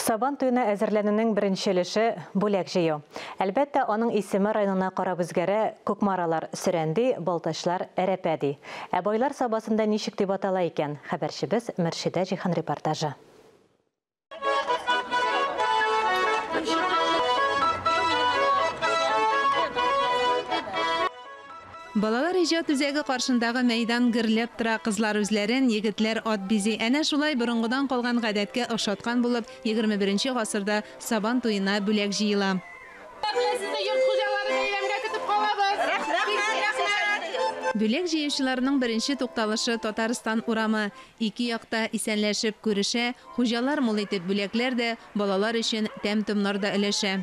Сабан туена әзерләнүнең беренче өлеше бүләк җыю. Әлбәттә, аның исеме районына карап үзгәрә, Кукмаралар Сөрәнди, Балтачлар Әрәпә ди. Ә Байлар Сабасында ничек дип атала икән? Хәбәрчебез Мөршидә Җиһан репортажы. Балалар иҗат үзәге каршындагы мәйдан гөрләп тора. Кызлар үзләрен, егетләр ат бизи. Әнә шулай борынгыдан калган гадәткә охшаткан булып, 21 нче гасырда Сабан туена бүләк җыела. Менә сезне йорт хуҗалары бәйрәмгә көтеп калабыз. Рәхмәт, рәхмәт. Бүләк җыючыларның беренче тукталышы Татарстан урамы. Ике як та исәнләшеп күрешә, хуҗалар мул итеп бүләкләр дә, балалар өчен тәм-томнар да өләшә.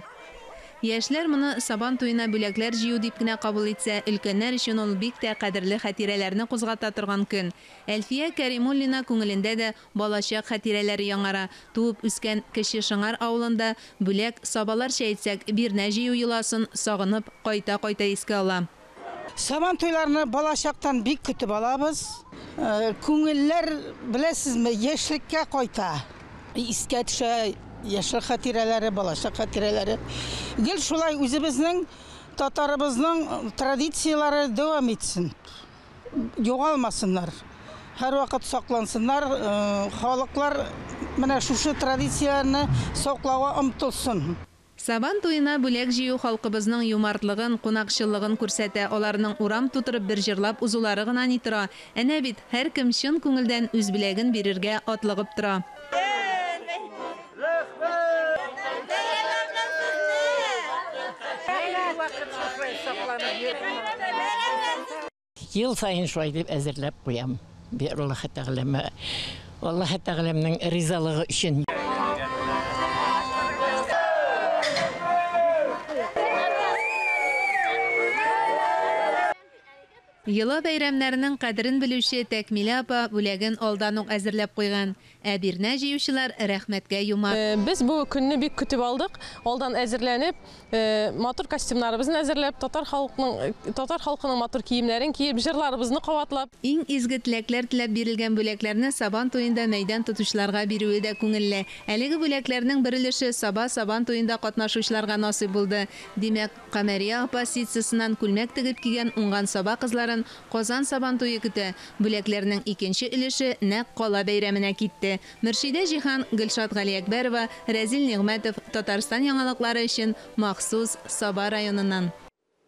Яшьләр моны Сабан туена бүләкләр җыю дип кенә кабул итсә, өлкәннәр өчен ул бик тә кадерле хатирәләрне кузгата торган көн. Әлфия Кәримуллина күңелендә дә балачак хатирәләре яңара. Туып үскән Кече Шыңар авылында бүләк, сабаларча әйтсәк, бирнә җыю йоласын сагынып, кайта-кайта искә ала. Сабан туйларны балачактан бик көтеп алабыз. Күңелләр, беләсезме, яшьлеккә кайта. Искә төшә яшьлек хатирәләре, балачак хатирәләре. Гел шулай үзебезнең татарыбызның традицияләре дәвам итсен. Югалмасыннар. Һәрвакыт саклансыннар. Халыклар менә шушы традицияләрне саклауга омтылсын. Сабан туена бүләк җыю халкыбызның юмартлыгын, кунакчыллыгын күрсәтә, аларның урам тутырып бер җырлап узулары гына ни тора. Әнә бит, һәркем чын күңелдән үз бүләген бирергә атлыгып тора. Ел саен шулай дип әзерләп куям. Би Аллаһы Тәгаләмә, Аллаһы Тәгаләмнең ризалыгы өчен. Йола бәйрәмнәренең кадерен белүче Тәкмилә апа бүләген алдан ук әзерләп куйган. Ә бирнә җыючылар рәхмәткә юмарт. Без бу көнне бик көтеп алдык. Алдан әзерләнеп, матур костюмнарыбызны әзерләп, татар халыкның, татар халкының матур киемнәрен киеп, җырларыбызны кабатлап. Иң изге теләкләр теләп бирелгән бүләкләрне Сабан туенда мәйдан тотучыларга бирүе дә күңелле. Әлеге бүләкләрнең бер өлеше Саба Сабан туенда катнашучыларга насыйп булды. Димәк, Камәрия апа ситсысыннан күлмәк тегеп кигән уңган Саба кызларын Казан Сабантуе көтә. Бүләкләрнең икенче өлеше нәкъ кала бәйрәменә китте. Мөршидә Җиһан, Гөлшат Галиәкбәрова, Рәзил Нигъмәтов, Татарстан яңалыклары өчен махсус Саба районыннан.